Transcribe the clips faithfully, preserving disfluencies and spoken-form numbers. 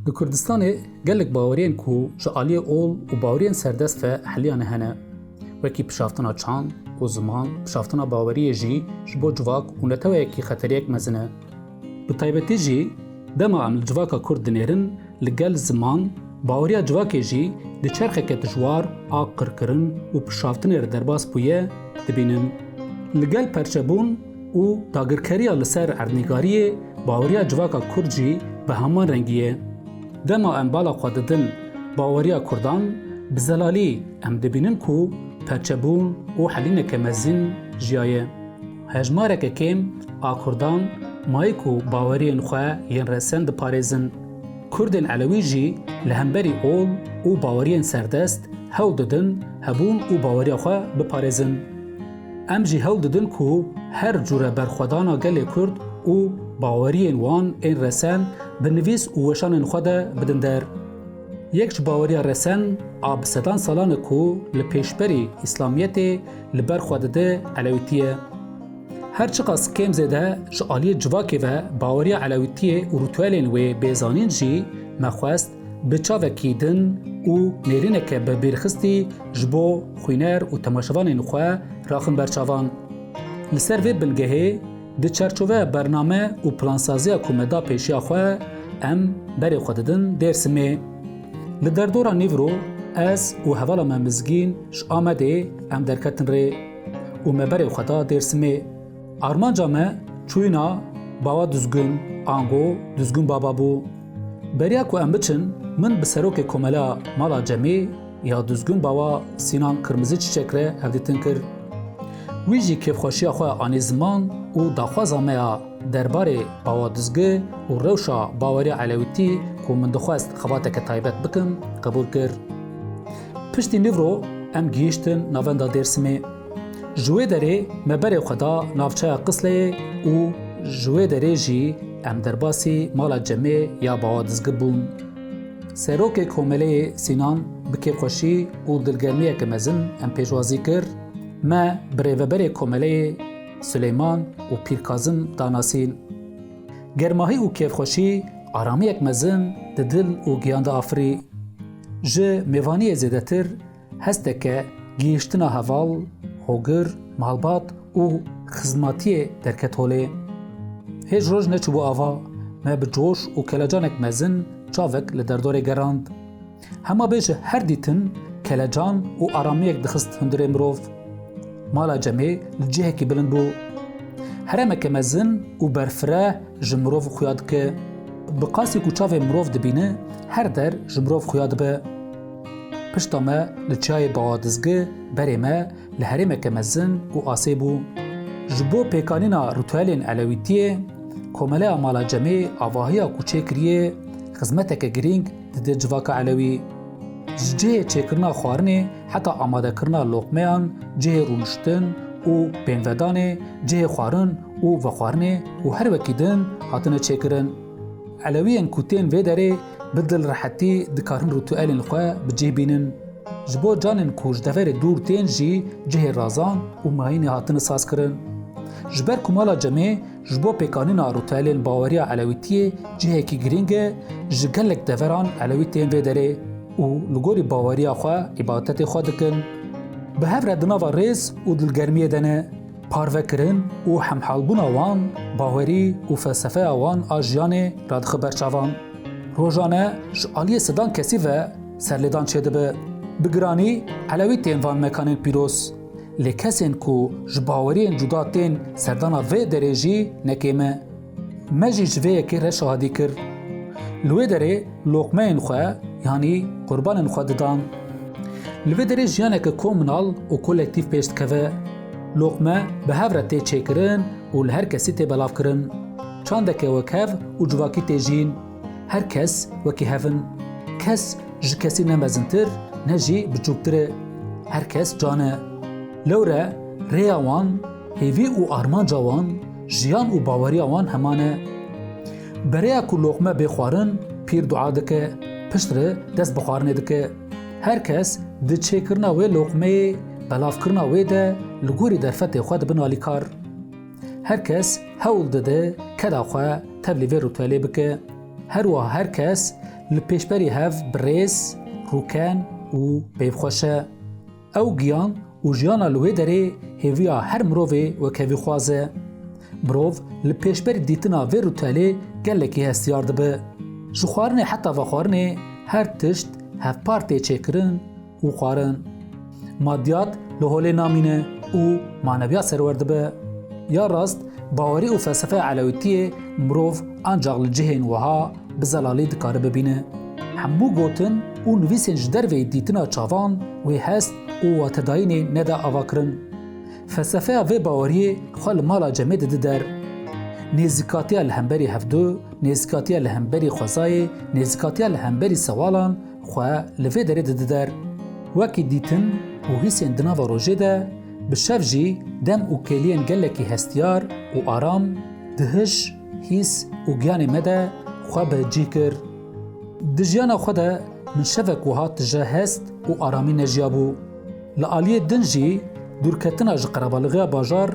Li Kurdistanê gelek baweriyên ku ji aliyê ol û baweriyên serdest ve heliyane hene. Wekî pişaftina çand û ziman, pişaftina baweriyê jî ji bo civak û neteweyekî xeteriyek mezin e. Bi taybetî jî dema em li civaka Kurd dinêrin, li gel ziman, baweriya civakê jî di çerxeke dijwar a qirkirin û pişaftinê re derbas bûye, dibînin. Li gel perçebûn û dagirkeriya li ser erdnîgariyê, baweriya civaka Kurd jî bi heman rengî ye. Dema em bala xwe didin baweriya Kurdan, bi zelalî em dibînin ku perçebûn û helîneke mezin jiyaye. Hejmareke kêm a Kurdan mayî ku baweriyên xwe yên resen diparêzin. Kurdên Elewî jî li hemberî ol û baweriyên serdest hewl didin hebûn û baweriya xwe biparêzin. Em jî hewl didin ku her cûre berxwedana gelê Kurd û baweriyên wan ên resen bi nivîs û weşanên xwe de bidin der. Yek ji baweriya resen a bi sedan salan e ku li pêşberî Îslamiyetê li ber xwe dide Elewîtî ye. Her çiqas kêm zêde ji aliyê civakê ve baweriya Elewîtiyê û rîtuelên wê bê zanîn jî, me xwest bi çavekî din û nêrîneke bi bîrxistî ji bo xwîner û temaşevanên xwe raxin ber çavan. Li ser vê bingehê, di çarçoveya bername û plansaziya ku me da pêşiya xwe, em berê xwe didin Dêrsimê. Li derdora nîvro ez û hevala me Mizgîn ji Amedê em derketin rê û me berê xwe da Dêrsimê. Armanca me çûyîna Bawa Duzgun, ango Duzgun Baba bû. Beriya ku em biçin, min bi serokê komeleya Mala Cemê ya Duzgun Bawa Sînan Kırmızı Çiçek re hevdîtin kir. Wî jî kêfxweşiya xwe anî ziman û daxwaza me ya derbarê Bawa Dizgi û rewşa baweriya Elewîtî ku min dixwest xebateke taybet bikim, qebûl kir. Piştî nîvro em gihîştin navenda Dêrsimê. Ji wê derê me berê xwe da navçeya Qisleyê û ji wê derê jî em derbasî mala Cemê ya Bawa Dizgi bûn. Serokê komeleyê Sînan bi kêfxweşî û dilgermiyeke mezin em pêşwazî kir, me bi rêveberê komeleyê Silêman û Pîr Kazim da nasîn. Germahî û kêfxweşî aramiyek mezin di dil û giyan de afirî. Ji mêvaniyê zêdetir hesteke gihîştina heval, hogir, malbat û xizmatiyê derket holê. Hêj roj neçûbû ava, me bi coş û kelecanek mezin çavek li derdorê gerand. Hema bê ji her dîtin kelecan û aramiyek dixist hundirê mirov. Mala Cemê li cihekî bilind bû. Herêmeke mezin û berfireh ji mirov xuya dike. Bi qasî ku çavê mirov dibîne, her der ji mirov xuya dibe. Pişta me li çiyayê Bawa Dizgi berê me li herêmeke mezin û asê bû. Ji bo pêkanîna rîtuelên Elewîtiyê, komeleya Mala Cemê avahiya ku çêkiriye xizmeteke girîng dide civaka Elewî. Ji cihê çêkirina xwarinê heta amadekirina loqmeyan, cihê rûniştin û pênvedanê, cihê xwarin û vexwarinê û her wekî din hatine çêkirin. Elewiyên ku tên vê derê bi dilrehetî dikarin rîtuelên xwe bi cih bînin. Ji bo canên ku ji deverê dûr tên jî cihê razan û mayînê hatine sazkirin. Ji ber ku Mala Cemê ji bo pêkanîna rîtuelên baweriya Elewîtiyê cihekî girîng e, ji gelek deveran Elewî tên vê derê û li gorî baweriya xwe îbadetê xwe dikin. Bi hev re di nava rêz û dilgermiyê de ne. Parvekirin û hemhalbûna wan, bawerî û felsefeya wan a jiyanê radixe ber çavan. Rojane ji aliyê sedan kesî ve serlêdan çêdibe. Bi giranî Elewî tên van mekanên pîroz. Lê kesên ku ji baweriyên cuda tên serdana vê derê jî ne kêm e. Me jî ji vê yekê re şahidî kir. Li wê derê loqmeyên xwe, yanî qurbanên xwe didan. Li vê derê jiyaneke komunal û kolektîf pêş dikeve. Loqme bi hev re tê çêkirin û li her kesî tê belavkirin. Çandeke wekhev û civakî tê jiyîn. Her kes wekî hev in. Kes ji kesî ne mezintir, ne jî biçûktir e. Her kes can e. Lewre rêya wan, hêvî û armanca wan, jiyan û baweriya wan heman e. Bereya ku loqme bê xwarin, pîr dua dike, piştre dest bi xwarinê dike. Her kes di çêkirina wê loqmeyê, belavkirina wê de li gorî derfetê xwe dibin alîkar. Her kes hewl dide keda xwe tevlî vê rîtuelê bike. Her wiha her kes li pêşberî hev bi rêz, rûken û peyvxweş e. Ew giyan û jiyana li wê derê hêviya her mirovê wekhevîxwaz e. Mirov li pêşberî dîtina vê rûtelê gelekî hestiyar dibe. Ji xwarinê heta vexwarinê her tişt hevpar tê çêkirin û xwarin. Madiyat li holê namîne û manewiyat serwer dibe. Ya rast, bawerî û felsefeya elewîtiyê mirov ancax li cihên wiha bi zelalî dikare bibîne. Hemû gotin û nivîsên ji derveyî dîtina çavan wê hest û watedayînê nede avakirin. Felsefeya vê baweriyê xwe li mala cemê dide der. Nêzîkatiya li hemberî hevdu, nêzîkatiya li hemberî xwezayê, nêzîkatiya li hemberî sewalan xwe li vê derê dide der. Wekî dîtin û hîsên di nava rojê de, bi şev jî dem û kêliyên gelekî hestiyar û aram di hij, hîs û giyanê me de xwe bi cih kir. Di jiyana xwe de min şevek wiha tije hest û aramî nejiyabû. Li aliyê din jî dûrketina ji qerebalixiya bajar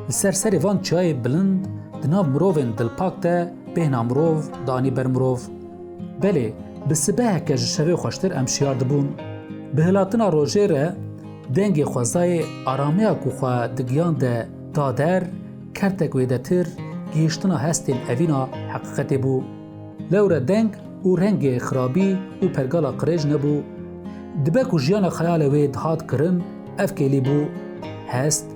li ser serê van çiyayê bilind di nav mirovên dilpak de bêhna mirov dianî ber mirov. Belê, bi sibeheke ji şevê xweştir em şiyar dibûn. Bi hilatina rojê re dengê xwezayê aramiya ku xwe di giyan de da der, kertek wêdetir gihîştina hestên evîna heqîqetê bû. Lewre deng û rengê xirabî û pergala qirêj nebû. Dibe ku jiyana xeyalê wê dihat kirin, ev kêlî bû. Hest,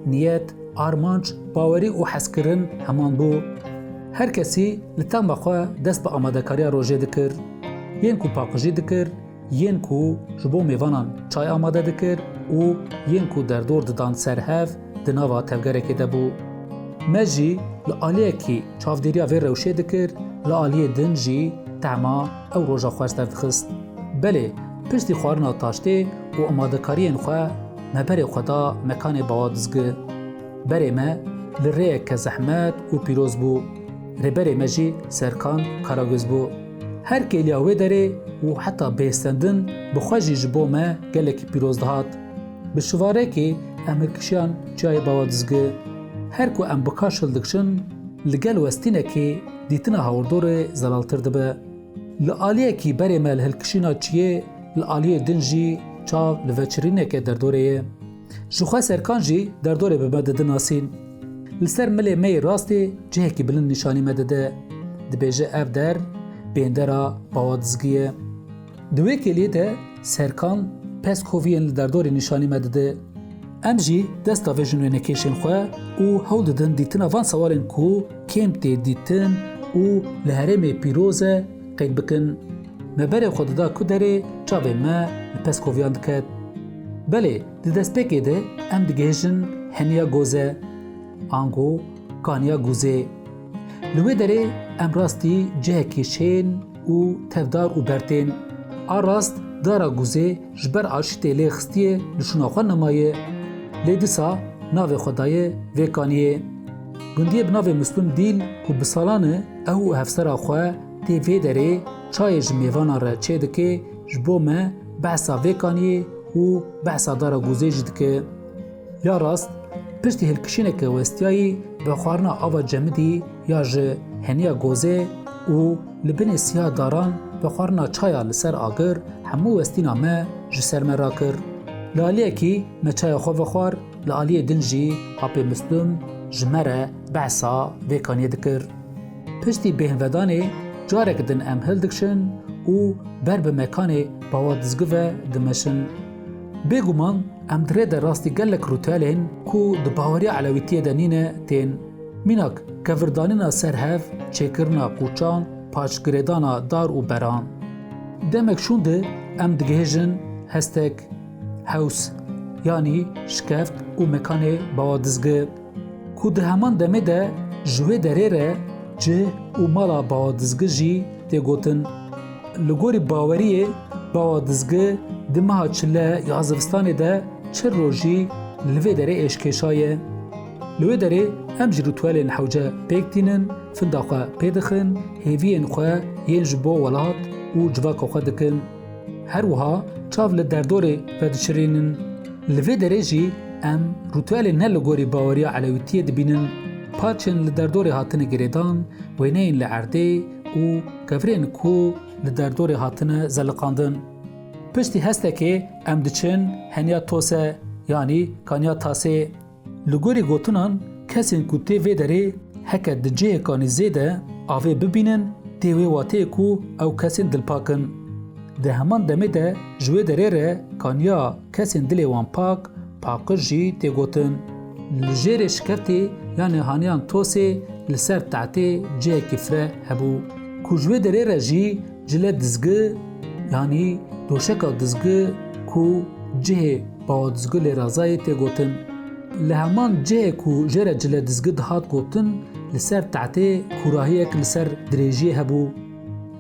niyet, armanc, bawerî û hezkirin heman bû. Her kesî li tema xwe dest bi amadekariya rojê dikir. Yên ku paqijî dikir, yên ku ji bo mêvanan çay amade dikir û yên ku derdor didan ser hev di nava tevgerekê de bû. Me jî li aliyekî çavdêriya vê rewşê dikir, li aliyê din jî tehma ew roja xweş derdixist. Belê, piştî xwarina taştê û amadekariyên xwe me berê xwe da mekanê Bawa Dizgi. Berê me li rêyeke zehmet û pîroz bû. Rêberê me jî Serkan Karagöz bû. Her kêliya wê derê û heta bêstendin bi xwe jî ji bo me gelekî pîroz dihat. Bi şivarekê em hilkişiyan çiyayê Bawa Dizgi. Her ku em bi kaş hildikişin, li gel westînekê dîtina hawirdorê zelaltir dibe. Li aliyekî berê me li hilkişîna çiyê, li aliyê din jî çav li veçirîneke derdorê ye. Ji xwe Serkan jî derdorê bi me dide nasîn. Li ser milê me yê rastê cihekî bilind nîşanî me dide. Dibêje ev der bêndera Bawa Dizgî ye. Di wê kêliyê de Serkan peskoviyên li derdorê nîşanî me dide. Em jî desta vejin wênekêşên xwe û hewl didin dîtina van sewalên ku kêm tê dîtin û li herêmê pîroz e qeyd bikin. Me berê xwe dida ku derê çavên me li peskoviyan diket. Belê, di destpêkê de em digihêjin heniya goze, ango kaniya guzê. Li wê derê em rastî cihekî şên û tevdar û bertên. A rast dara guzê ji ber aşîtê lê xistiye li şûna xwe nemaye. Lê dîsa navê xwe daye vê kaniyê. Gundiyê bi navê Muslim Dîl ku bi salan e ew û hevsera xwe tê vê derê çayê ji mêvanan re çêdike, ji bo me behsa vê kaniyê û behsa dara guzê jî dike. Ya rast, piştî hilkişîneke westiyayî vexwarina ava cemidî ya ji heniya gozê û li binê siya daran vexwarina çaya li ser agir hemû westîna me ji ser me rakir. Li aliyekî me çaya xwe vexwar, li aliyê din jî apê Muslim ji me re behsa vê kaniyê dikir. Piştî bêhnvedanê carek din em hildikişin û ber bi mekanê Bawa Dizgi ve dimeşin. Bêguman em di rê de rastî gelek rûtelên ku di baweriya elewîtiyê de nîne tên. Mînak, kevirdanîna ser hev, çêkirina qûçan, paşgirêdana dar û beran. Demek şûnde em digihêjin hestek, hews, yanî şikeft û mekanê Bawa Dizgi. Ku di heman demê de ji wê derê re cih û mala Bawa Dizgi jî tê gotin. Li gorî baweriyê Bawa Dizgi di meha çile ya zivistanê de çil rojî li vê derê êşkêşa ye. Li wê derê em jî rûtwelên hewce pêk tînin, finda xwe pê dixin, hêviyên xwe yên ji bo welat û civaka xwe dikin. Her wiha çav li derdorê vedişirînin. Li vê derê jî em rûtwelên ne li gorî baweriya elewîtiyê dibînin. Parçên li derdorê hatine girêdan, wêneyên li erdê, û kevirên ku li derdorê hatine zeliqandin. Piştî hestekê em diçin heniya Tose, yanî kaniya Tasê. Li gorî gotinan, kesên ku tê vê derê heke di cihê kanîzê de avê bibînin, tê wê wateyê ku ew kesên dilpak in. Di heman demê de ji wê derê re kaniya kesên dilê wan pak, paqij jî tê gotin. Li jêrê şikeftê yanê haniyan Tosê li ser tehtê cihekî fire hebû. Ku ji wê derê re jî cile dizgi, yanî doşeka dizgi ku cihê bawa dizgi lê razayê tê gotin. Li heman cihê ku jê re cile dizgi dihat gotin, li ser tehtê kûrahiyek li ser dirêjiyê hebû.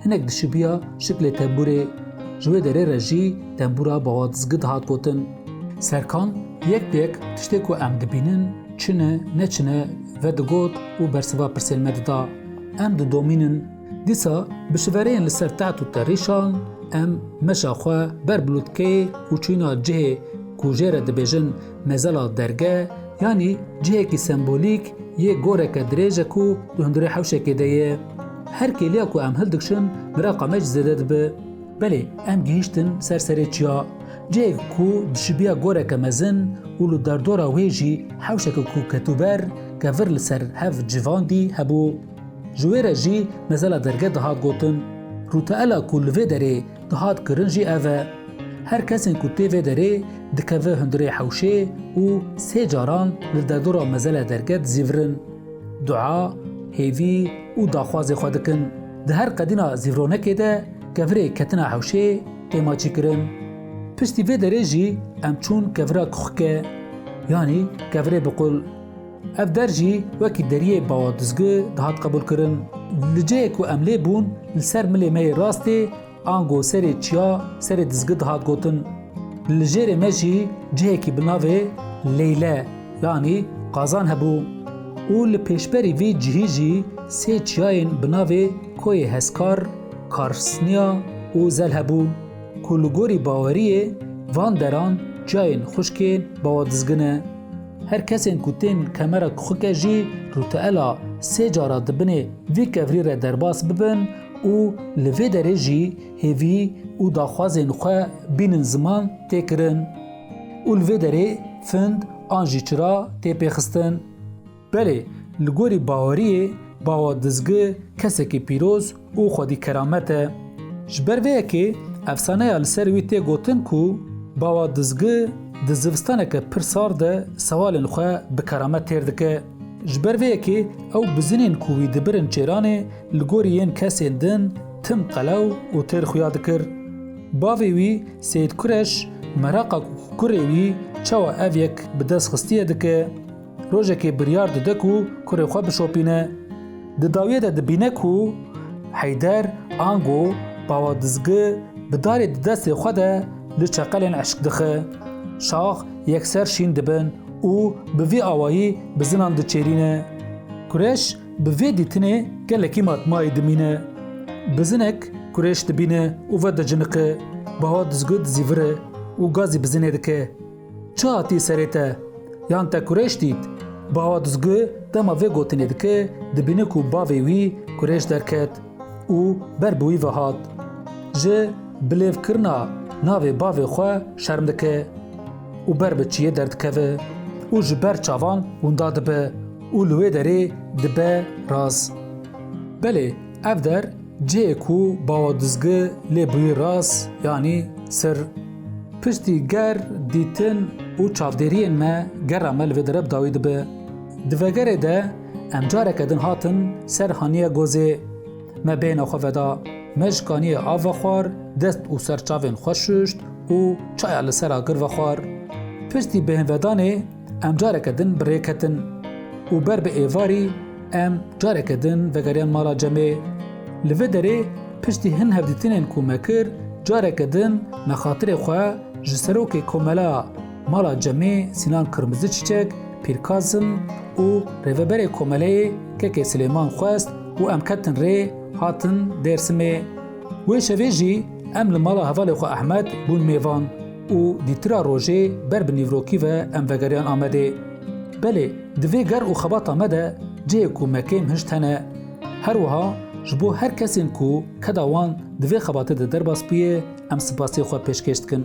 Hinek dişibiya şiklê tembûrê, ji wê derê re jî tembûra bawa dizgi dihat gotin. Serkan yek bi yek tiştê ku em dibînin, çi ne, ne çi ne, vedigot û bersiva pirsên me dida. Em didomînin. Dîsa bi şivereyên li ser teht û terîşan em meşa xwe ber bi lûtkeyê û çûyîna cihê ku jê re dibêjin mezela derge, yanî cihekî sembolîk yê goreke dirêj e ku di hundirê hewşekê de ye. Her kêliya ku em hildikişin, miraqa me jî zêde dibe. Belê, em gihîştin ser serê çiya. Cihê ku dişibiya goreke mezin û li derdora wê jî hewşeke ku ketûber, kevir li ser hev civandî hebû. Ji wê re jî mezela derge dihat gotin. Rûteela ku li vê derê dihat kirin jî ev e. Her kesên ku tê vê derê dikeve hundirê hewşê û sê caran li derdora mezela derge dizîvirin. Dua, hêvî û daxwazê xwe dikin. Di her qedîna zîvronekê de kevirê ketina hewşê tê maçîkirin. Piştî vê derê jî em çûn kevira kuxike, yanî kevirê biqul. Ev der jî wekî deriyê bawa dizgi dihat qebûlkirin. Li cihê ku em lê bûn, li ser milê me yê rastê ango serê çiya, serê dizgi dihat gotin. Li jêrê me jî cihekî bi navê Leyle, yanî qazan hebû û li pêşberî vî cihî jî sê çiyayên bi navê Koyê Heskar, Karsniya û Zel hebûn, ku li gorî baweriyê van deran çiyayên xwişkên bawa dizgi ne. Her kesên ku tên kemera kuxike jî rûteela sê cara di binê vî kevirî re derbas bibin û li vê derê jî hêvî û daxwazên xwe bînin ziman tê kirin û li vê derê find an jî çira tê pêxistin. Belê, li gorî baweriyê bawa dizgi kesekî pîroz û xwedî keramet e. Ji ber vê yekê efsaneya li ser wî tê gotin ku bawa dizgi di zivistaneke pir sar de sewalên xwe bi keramet têr dike. Ji ber vê yekê ew bizinên ku wî dibirin çêranê li gorî yên kesên din tim qelew û têr xuya dikir. Bavê wî Seyîd Kureş meraqa ku kurê wî çawa ev yek bi dest xistiye dike. Rojekê biryar dide ku kurê xwe bişopîne. Di dawiyê de dibîne ku Heyder ango bawa dizgi bi darê di destê xwe de li çeqelên eşk dixe. Şax yekser şîn dibin û bi vî awayî bizinan diçêrîne. Kureş bi vê dîtinê gelekî matmayî dimîne. Bizinek Kureş dibîne û vediciniqe. Bawa dizgi dizîvire û gazî bizinê dike. Çi hatî serê te? Yan te Kureş dît? Bawa dizgi dema vê gotinê dike, dibîne ku bavê wî Kureş derket û ber bi wî ve hat. Ji bilêvkirina navê bavê xwe şerm dike û ber bi çiyê derdikeve û ji ber çavan winda dibe û li wê derê dibe raz. Belê, ev der cihê ku bawa dizgi lê bûyî raz, yanî sir. Piştî ger, dîtin û çavdêriyên me, gera me li vê dere bi dawî dibe. Di vegerê de em careke din hatin ser haniya gozê. Me bêhna xwe veda. Me ji kaniyê av vexwar, dest û ser çavên xwe şuşt û çaya li ser agir vexwar. Piştî bêhnvedanê em careke din bi rê ketin û ber bi êvarî em careke din vegeriyan mala Cemê. Li vê derê piştî hin hevdîtinên ku me kir, careke din me xatirê xwe ji serokê komela mala Cemê Sînan Kirmizi Çîçek, Pîr Kazim û rêveberê komeleyê Kekê Silêman xwest û em ketin rê hatin Dêrsimê. Wê şevê jî em li mala hevalê xwe Ehmed bûn mêvan û dîtira rojê ber bi nîvrokî ve em vegeriyan Amedê. Belê, di vê ger û xebata me de cihê ku me kêm hişt hene. Her wiha Ji bo her kesên ku keda wan di vê xebatê de derbas bûye, em spasiyê xwe pêşkêş dikin.